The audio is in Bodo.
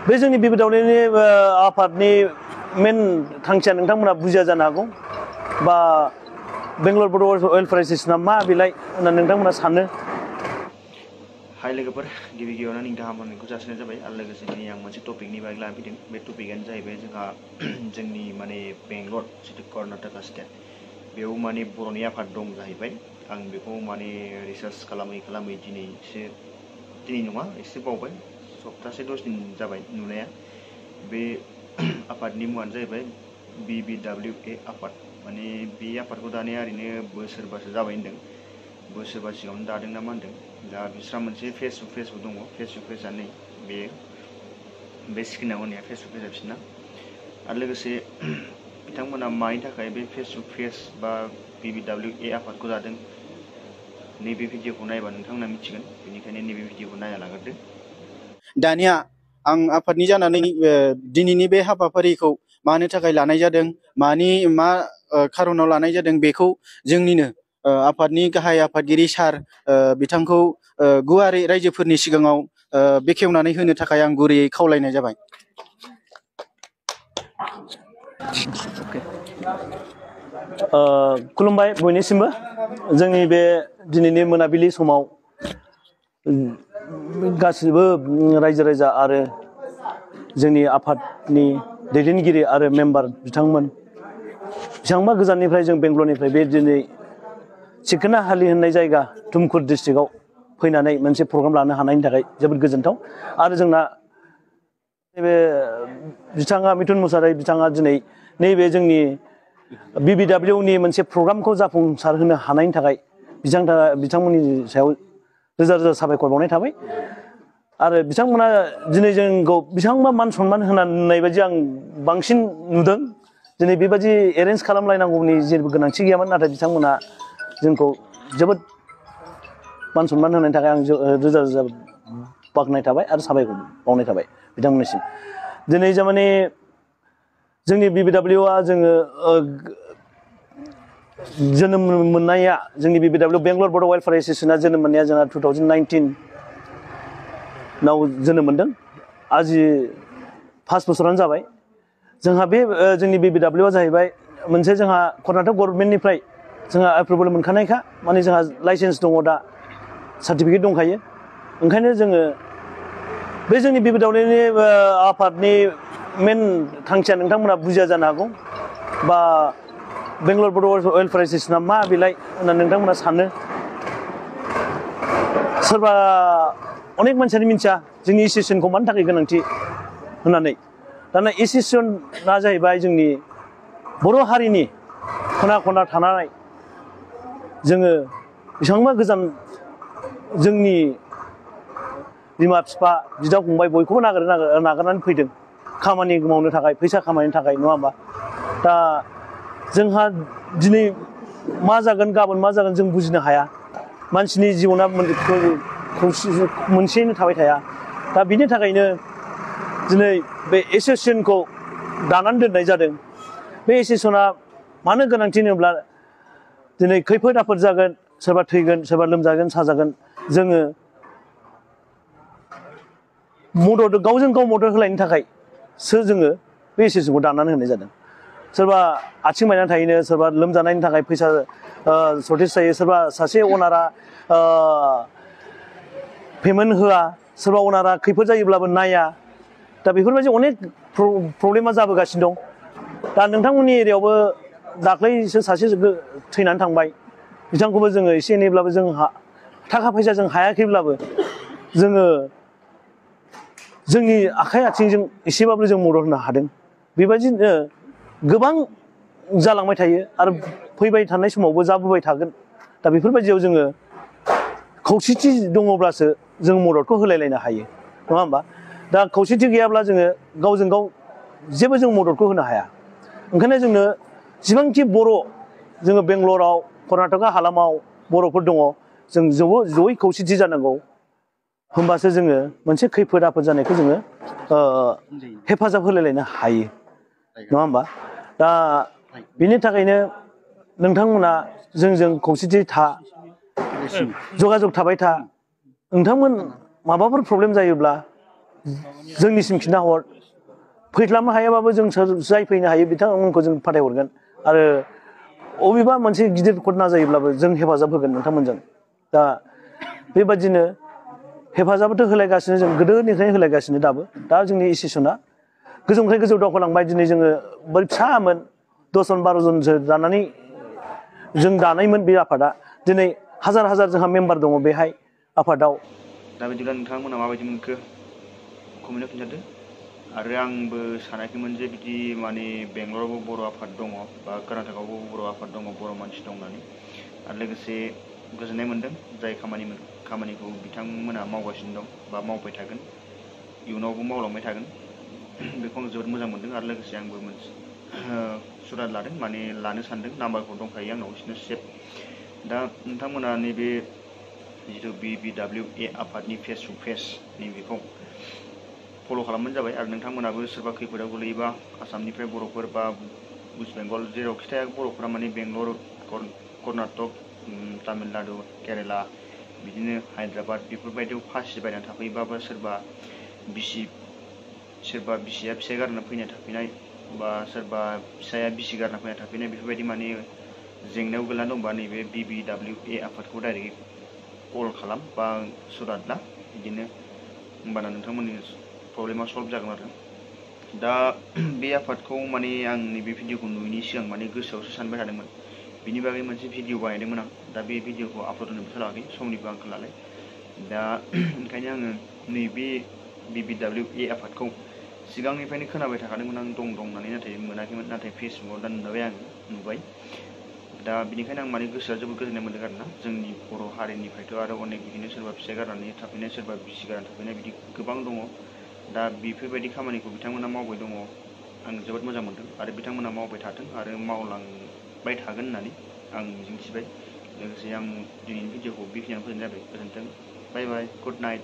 बे जोंनि बिबिदावलिनि आफादनि मेन थांखिया नोंथांमोना बुजिया जानो हागौ बा बेंगलर बोडो वेलफेयार एसोसिएशना मा बिलाय होननानै नोंथांमोना सानो। हाय लोगोफोर गिबि गिबियावनो नोंथांहा हामलायनायखौ जासिनाय जाबाय आरो लोगोसे दिनै आं मोनसे टपिकनि बागै लाना फैदों। बे टपिकआनो जाहैबाय जोंहा जोंनि माने बेंगलर जितु कर्नाटका स्टेट बेयाव माने बर'नि आफाद दं जाहैबाय। आं बेखौ माने रिसार्च खालामै दिनै नङा एसे बावबाय सप्तासे 10 दिन जाबाय नुनाया। बे आफादनि मुङानो जाहैबाय BBWA आफाद। माने बे आफादखौ दानाया ओरैनो बोसोरबासो जाबाय होनदों। बोसोरबा सिगाङावनो दादों ना मा होनदों। दा बिस्रा मोनसे फेसबुक दङ। फेसबुक पेजआ नै बे स्क्रिनाव होनाया फेसबुक पेजआ बिसोरना। आरो लोगोसे बिथांमोना मानि थाखाय बे फेसबुक पेज बा BBWA आफादखौ दादों नैबे भिडिअखौ नायबा नोंथांमोना मिथिगोन। बेनिखायनो नैबे भिडिअखौ नायना लाग्रोदो। दानिया आं आफादनि जानानै दिनैनि बे हाबाफारिखौ मानो थाखाय लानाय जादों, मा खारनाव लानाय जादों बेखौ जोंनिनो आफादनि गाहाय आफादगिरि सार बिथांखौ गुवारै रायजोफोरनि सिगाङाव बेखेवनानै होनो थाखाय आं गुरैयै खावलायनाय जाबाय। खुलुमबाय बयनिसिमबो। जोंनि बे दिनैनि मोनाबिलि समाव गासिबो रायजो राजा आरो जोंनि आफादनि दैदेनगिरि आरो मेम्बार बिथांबा गोजाननिफ्राय जों बेंगलरनिफ्राय बे दिनै चिकनाहाली होननाय जायगा तुमकुर डिस्ट्रिक्टआव फैनानै मोनसे प्रग्राम लानो हानायनि थाखाय जोबोद गोजोनथाव। आरो जोंना नैबे बिथाङा मिथुन मुसाहारि बिथाङा दिनै नैबे जोंनि BBWनि मोनसे प्रग्रामखौ जाफुंसार होनो हानायनि थाखाय बिथांमोननि सायाव रोजा रोजा साबायखर बावनाय थाबाय। आरो बिथांमोना दिनै जोंखौ बेसेबांबा मान सनमान होनाय बायदि आं बांसिन नुदों। दिनै बेबायदि एरेन्ज खालामलायनांगौनि जेबो गोनांथि गैयामोन, नाथाय बिथांमोना जोंखौ जोबोद मान सनमान होनायनि थाखाय आं रोजा रोजा बाख्नाय थाबाय आरो साबायखर बावनाय थाबाय बिथांमोननिसिम। दिनै माने जोंनि BBWआ जोङो जोनोम मोननाया जोंनि BBW बेंगलर बोडो वेलफेयार एसोसिएशना जोनोम मोननाया जोंहा 2019 नाव जोनोम मोनदों। आजि 5 बोसोरानो जाबाय। जोंहा बे जोंनि BBWआ जाहैबाय मोनसे जोंहा कर्नाटक गभर्नमेन्टनिफ्राय जोंहा एप्रुभेल मोनखानायखा। माने जोंहा लाइसेन्स दङ, दा सार्टिफिकेट दंखायो। ओंखायनो जोङो बे जोंनि BBWनि आफादनि मेन थांखिया नोंथांमोना बुजिया जानो हागौ बा बेंगलर बोडो वेलफेयार एसोसिएशना मा बिलाय होननानै नोंथांमोना सानो। सोरबा अनेक मानसियानो मिथिया जोंनि एसोसिएशनखौ मानि थाखाय गोनांथि होननानै। दाना एसोसिएशना जाहैबाय जोंनि बर' हारिनि खना खना थानाय जोङो बेसेबांबा गोजान जोंनि बिमा बिफा बिदा फंबाय बयखौबो नागारनानै फैदों खामानि मावनो थाखाय, फैसा खामायनो थाखाय, नङा होमबा? दा जोंहा दिनै मा जागोन गाबोन मा जागोन जों बुजिनो हाया। मानसिनि जिबना मोनसेयैनो थाबाय थाया। दा बिनि थाखायनो दिनै बे एसोसिएशनखौ दानानै दोननाय जादों। बे एसोसिएशना मानो गोनांथि होनोब्ला दिनै खैफोद आफोद जागोन, सोरबा थैगोन, सोरबा लोमजागोन साजागोन, जोङो गावजों गाव मदद होलायनो थाखायसो जोङो बे एसोसिएशनखौ दानानै होनाय जादों। सोरबा आथिं बायनानै थायोनो, सोरबा लोमजानायनि थाखाय फैसा सर्टेज जायो, सोरबा सासे अनारा पेमेन्ट होआ, सोरबा अनारा खैफोद जायोब्लाबो नाया। दा बेफोरबायदि अनेक प्रब्लेमा जाबोगासिनो दं। दा नोंथांमोननि एरियायावबो दाख्लैसो सासे थैनानै थांबाय। बिथांखौबो जोङो एसे एनैब्लाबो जों थाखा फैसा जों हायाखैब्लाबो जोङो जोंनि आखाइ आथिंजों एसेबाबो जों मदद होनो हादों। बेबायदिनो गोबां जालांबाय थायो आरो फैबाय थानाय समावबो जाबोबाय थागोन। दा बेफोरबायदियाव जोङो खौसेथि दङब्लासो जों मददखौ होलायलायनो हायो, नङा होमबा? दा खौसेथि गैयाब्ला जोङो गावजों गाव जेबो जों मददखौ होनो हाया। ओंखायनो जोंनो जिबांखि बर' जोङो बेंगलराव कर्नाटका हालामाव बर'फोर दङ, जों जयै खौसेथि जानांगौ। होमबासो जोङो मोनसे खैफोद आफोद जानायखौ जोङो हेफाजाब होलायलायनो हायो, नङा होमबा? दा बिनि थाखायनो नोंथांमोना जोंजों खौसेथि जगाजग थाबाय था। नोंथांमोन माबाफोर प्रब्लेम जायोब्ला जोंनिसिम खिन्थाहर फैस्लाबनो हायाबाबो जों जाय फैनो हायो बिथांमोनखौ जों फाथायहरगोन आरो अबेबा मोनसे गिदिर घटना जायोब्लाबो जों हेफाजाब होगोन नोंथांमोनजों दा बेबादिनो हेफाजाबथ' होलायगासिनो जों गोदोनिफ्रायनो होलायगासिनो दाबो दा जोंनि इसुसना गोजौनिफ्राय गोजौ दावखोलांबाय दिनै जोङो बोरै फिसामोन 10 जन 12 जनसो जानानै जों दानायमोन बे आफादा दिनै हाजार हाजार जोंहा मेम्बार दङ बेहाय आफादाव दा बिदिब्ला नोंथांमोना माबायदि मोनखो कमेन्टआव खिन्थादो आरो आंबो सानाखैमोन जे बिदि माने बेंगलरावबो बर' आफाद दङ बा कर्नाटकआवबो बर' आफाद दङ बर' मानसि दं होननानै आरो लोगोसे गोजोननाय मोन्दों जाय खामानिखौ बिथांमोना मावगासिनो दं बा मावबाय थागोन इयुनावबो मावलांबाय थागोन बेखौ आं जोबोद मोजां मोन्दों आरो लोगोसे आंबो मोनसे सुराद लादों माने लानो सानदों नाम्बारखौ दंखायो आंनाव बिसोरनो सेभ दा नोंथांमोना नैबे जिथु BBWA आफादनि फेसबुक पेज नैबेखौ फल' खालामबानो जाबाय आरो नोंथांमोनाबो सोरबा खैफोदाव गोलैयोबा आसामनिफ्राय बर'फोर बा वेस्ट बेंगल जेरावखि थाया बर'फोरा माने बेंगलर कर्नाटक तामिलनाडु केरेला बिदिनो हायद्राबाद बेफोरबायदियाव फासि बायनानै थाफैयोबाबो सोरबा बिसिया फिसाय गारना फैना थाफैनाय बा सोरबा फिसाया बिसि गारना फैना थाफैनाय बेफोरबायदि माने जेंनायाव गोलैना दंबा नैबे BBWA आफादखौ डाइरेक्ट कल खालाम बा सुराद ला बिदिनो होमबाना नोंथांमोननि प्रब्लेमा सल्भ जागोन आरो दा बे आफादखौ माने आं नैबे भिडिअखौ नुयैनि सिगां माने गोसोआवसो सानबाय थादोंमोन बिनि बागै मोनसे भिडिअ बानायदोंमोन आं दा बे भिडिअखौ आपल'ड होनोबो सोलाबाखै समनिबो आंखाल नालाय दा ओंखायनो आङो नैबे BBWA आफादखौ सिगांनिफ्रायनो खोनाबाय थाखादोंमोन आं दं होननानै नाथाय मोनाखैमोन नाथाय फेसबुकाव दा नुबाय दा बिनिखायनो आं माने गोसोआ जोबोद गोजोननाय मोन्दों आरोना जोंनि बर' हारिनिफ्रायथ' आरो अनेक बिदिनो सोरबा फिसाय गारनानै थाफैनाय सोरबा बिसि गारनानै थाफैनाय बिदि गोबां दङ दा बेफोरबायदि खामानिखौ बिथांमोना मावबाय दङ आं जोबोद मोजां मोन्दों आरो बिथांमोना मावबाय थाथों आरो मावलांबाय थागोन होननानै आं मिजिंथिबाय लोगोसे आं दिनैनि भिडिअखौ बेखिनियावनो फोजोबनाय जाबाय गोजोन्थों बाय बाय गुड नाइट